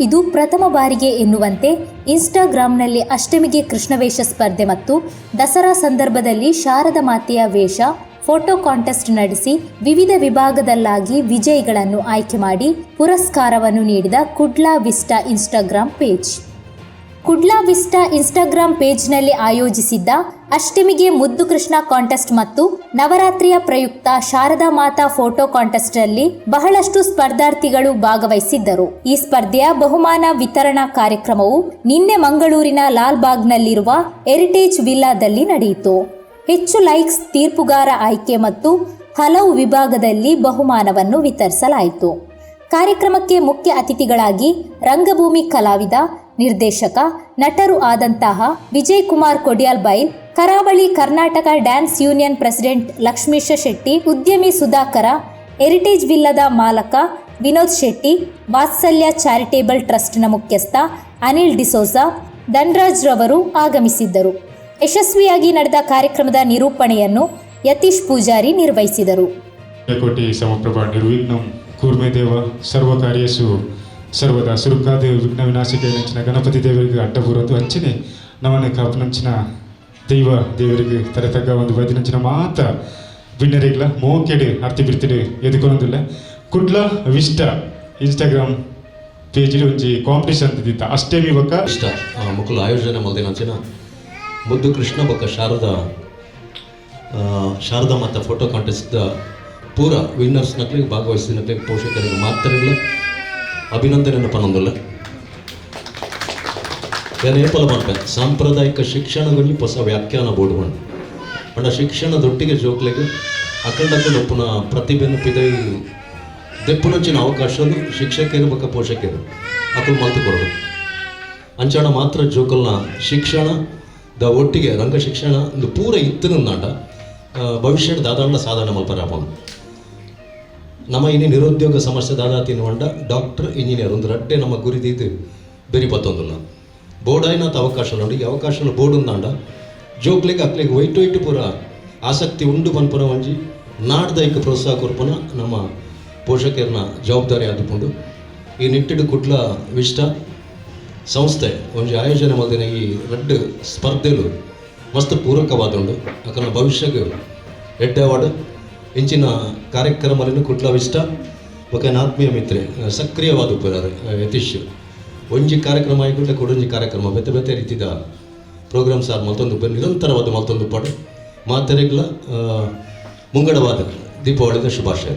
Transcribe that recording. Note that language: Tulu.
ಇದು ಪ್ರಥಮ ಬಾರಿಗೆ ಎನ್ನುವಂತೆ ಇನ್ಸ್ಟಾಗ್ರಾಂನಲ್ಲಿ ಅಷ್ಟಮಿಗೆ ಕೃಷ್ಣವೇಷ ಸ್ಪರ್ಧೆ ಮತ್ತು ದಸರಾ ಸಂದರ್ಭದಲ್ಲಿ ಶಾರದ ಮಾತೆಯ ವೇಷ ಫೋಟೋ ಕಾಂಟೆಸ್ಟ್ ನಡೆಸಿ ವಿವಿಧ ವಿಭಾಗದಲ್ಲಾಗಿ ವಿಜಯಿಗಳನ್ನು ಆಯ್ಕೆ ಮಾಡಿ ಪುರಸ್ಕಾರವನ್ನು ನೀಡಿದ Kudla vista Instagram page. Kudla vista Instagram ಪೇಜ್ನಲ್ಲಿ ಆಯೋಜಿಸಿದ್ದ ಅಷ್ಟಮಿಗೆ ಮುದ್ದು ಕೃಷ್ಣ ಕಾಂಟೆಸ್ಟ್ ಮತ್ತು ನವರಾತ್ರಿಯ ಪ್ರಯುಕ್ತ ಶಾರದಾ ಮಾತಾ ಫೋಟೋ ಕಾಂಟೆಸ್ಟ್ನಲ್ಲಿ ಬಹಳಷ್ಟು ಸ್ಪರ್ಧಾರ್ಥಿಗಳು ಭಾಗವಹಿಸಿದ್ದರು. ಈ ಸ್ಪರ್ಧೆಯ ಬಹುಮಾನ ವಿತರಣಾ ಕಾರ್ಯಕ್ರಮವು ನಿನ್ನೆ ಮಂಗಳೂರಿನ ಲಾಲ್ಬಾಗ್ನಲ್ಲಿರುವ ಹೆರಿಟೇಜ್ ವಿಲ್ಲಾದಲ್ಲಿ ನಡೆಯಿತು. ಹೆಚ್ಚು ಲೈಕ್ಸ್, ತೀರ್ಪುಗಾರ ಆಯ್ಕೆ ಮತ್ತು ಹಲವು ವಿಭಾಗದಲ್ಲಿ ಬಹುಮಾನವನ್ನು ವಿತರಿಸಲಾಯಿತು. ಕಾರ್ಯಕ್ರಮಕ್ಕೆ ಮುಖ್ಯ ಅತಿಥಿಗಳಾಗಿ ರಂಗಭೂಮಿ ಕಲಾವಿದ, ನಿರ್ದೇಶಕ, ನಟರು ಆದಂತಹ ವಿಜಯ್ ಕುಮಾರ್ ಕೊಡಿಯಾಲ್ ಬೈಲ್, ಕರಾವಳಿ Karnataka dance union president Lakshmisha Shetty, ಉದ್ಯಮಿ ಸುಧಾಕರ, ಹೆರಿಟೇಜ್ ವಿಲ್ಲದ ಮಾಲಕ ವಿನೋದ್ ಶೆಟ್ಟಿ, ವಾತ್ಸಲ್ಯ ಚಾರಿಟೇಬಲ್ ಟ್ರಸ್ಟ್ನ ಮುಖ್ಯಸ್ಥ ಅನಿಲ್ ಡಿಸೋಜಾ, ಧನ್ರಾಜ್ ರವರು ಆಗಮಿಸಿದ್ದರು. ಯಶಸ್ವಿಯಾಗಿ ನಡೆದ ಕಾರ್ಯಕ್ರಮದ ನಿರೂಪಣೆಯನ್ನು ಯತೀಶ್ ಪೂಜಾರಿ ನಿರ್ವಹಿಸಿದರು. ಕೋಟಿ ಸಮಪ್ರಭಾ, ನಿರ್ವಿಘ್ನಂ ಕುರು ಮೇ ದೇವ, ಸರ್ವ ಕಾರ್ಯೇಷು ಸರ್ವದಾ. ಸುರುಕಾದ ವಿಘ್ನ ವಿನಾಶಕ ನಂಚಿನ ಗಣಪತಿ ದೇವರಿಗೆ ಅಡ್ಡಬೂರೊಂದು, ಅಂಚನೆ ನಮನ ಕಾಪುನಂಚಿನ ದೈವ ದೇವರಿಗೆ ತರೆತಗ್ಗ ಒಂದು ಬೈದಿನಂಚಿನ ಮಾತ ಬಿಣ್ಣರಿಗ್ಲ ಮೋಕೆಡು ಅರ್ತಿ ಬಿರ್ತಿಡು ಎದುಕೊಂದಿಲ್ಲ. ಕುಡ್ಲ ವಿಷ್ಟ ಇನ್ಸ್ಟಾಗ್ರಾಮ್ ಪೇಜ್ ಒಂಜಿ ಕಾಂಪಿಟೇಷನ್ ದಿತ್ತ ಅಷ್ಟೇಮಿ ಬೊಕ್ಕ ಇಷ್ಟ ಮುಕುಲು ಆಯೋಜನೆ ಮಲ್ದಿನಂಚಿನ ಮುದ್ದು ಕೃಷ್ಣ ಬೊಕ್ಕ ಶಾರದಾ ಶಾರದಾ ಮತ್ತು ಫೋಟೋ ಕಾಂಟೆಸ್ಟ್ ಪೂರ ವಿನ್ನರ್ಸ್ನಕ್ಲಿಗೆ, ಭಾಗವಹಿಸಿನಕ್ಲಿಗೆ, ಪೋಷಕರಿಗೆ ಮಾತ್ರಗಳ ಅಭಿನಂದನೆಯನ್ನು ಪನೊಂದುಲ್ಲ. ಯಾನ್ ಏಪಲ ಪನ್ಪೆ, ಸಾಂಪ್ರದಾಯಿಕ ಶಿಕ್ಷಣಗೊಂಜಿ ಹೊಸ ವ್ಯಾಖ್ಯಾನ ಬೋಡು ಪಂಡ್. ಪಂಡ ಶಿಕ್ಷಣದೊಟ್ಟಿಗೆ ಜೋಕ್ಲೆಗ್ ಅಖಂಡಕ್ಕಂಡ ಉಪ್ಪುನ ಪ್ರತಿಭೆಯನ್ನು ಪಿದೈ ದೆಪ್ಪುನಂಚಿನ ಅವಕಾಶಲು ಶಿಕ್ಷಕರು ಬೊಕ್ಕ ಪೋಷಕರು ಅಕುಲು ಮಲ್ತು ಕೊರಡು. ಅಂಚಾಣ ಮಾತ್ರ ಜೋಕಲ್ನ ಶಿಕ್ಷಣ ದ ಒಟ್ಟಿಗೆ ರಂಗ ಶಿಕ್ಷಣ ಒಂದು ಪೂರ ಇತ್ತಿನಾಂಡ ಭವಿಷ್ಯದ ದಾದಾಂಡ ಸಾಧನೆ ಮಲ್ಪರೆ ಆಪುಂಡು. ನಮ್ಮ ಇನಿ ನಿರುದ್ಯೋಗ ಸಮಸ್ಯೆ ದಾದಾ ತಿನ್ನುವಂಡ ಡಾಕ್ಟರ್, ಇಂಜಿನಿಯರ್ ಒಂದು ರಡ್ಡೆ ನಮ್ಮ ಗುರಿ ದೀದು ಬೆರಿ ಪತ್ತೊಂದುಲ್ಲ. ಬೋರ್ಡಾಯಿನಾತ ಅವಕಾಶ ಉಂಡು. ಈ ಅವಕಾಶ ಬೋರ್ಡ್ ಉಂದಾಂಡ ಜೋಕ್ಲೆಗ್ ಅಕ್ಲೆಗ್ ಒಯ್ಟ್ ಒಯ್ಟ್ ಪೂರ ಆಸಕ್ತಿ ಉಂಡು ಪನ್ಪುನ ಒಂಜಿ ನಾಡ್ದೈಕ್ ಪ್ರೋತ್ಸಾಹ ಕೊರ್ಪುನ ನಮ್ಮ ಪೋಷಕರನ ಜವಾಬ್ದಾರಿ ಆದುಪುಂಡು. ಈ ನಿಟ್ಟಿಡು ಕುಡ್ಲ ವಿಷ್ಟ ಸಂಸ್ಥೆ ಒಂಜಿ ಆಯೋಜನೆ ಮಲ್ದಿನ ಈ ರಡ್ಡ್ ಸ್ಪರ್ಧೆಲು ಮಸ್ತ್ ಪೂರಕವಾದುಂಡು. ಅಕಲ್ನ ಭವಿಷ್ಯಗ್ ಎಡ್ಡೆ ಅವಾರ್ಡ್. ಇಂಚಿನ ಕಾರ್ಯಕ್ರಮలను ಕುಡ್ಲ ವಿಷ್ಟ ಬೊಕ್ಕ ಎನ್ನ ಆತ್ಮೀಯ ಮಿತ್ರೆ ಸಕ್ರಿಯವಾದ ಉಪ್ಪುನಾರ್ ಯತೀಶ್, ಒಂಜಿ ಕಾರ್ಯಕ್ರಮ ಆಯ್ಕುಡ್ಲೆ ಕುಡೊಂಜಿ ಕಾರ್ಯಕ್ರಮ, ಬೇತೆ ಬೇತೆ ರೀತಿದ ಪ್ರೋಗ್ರಾಮ್ಸ್ ಆರ್ ಮಲ್ತೊಂದು ಉಪ್ಪೆರ್, ನಿರಂತರವಾದ ಮಲ್ತೊಂದು ಉಪ್ಪಡ್. ಮಾತೆರೆಗ್ಲ ಮುಂಗಡವಾದ ದೀಪಾವಳಿದ ಶುಭಾಶಯ.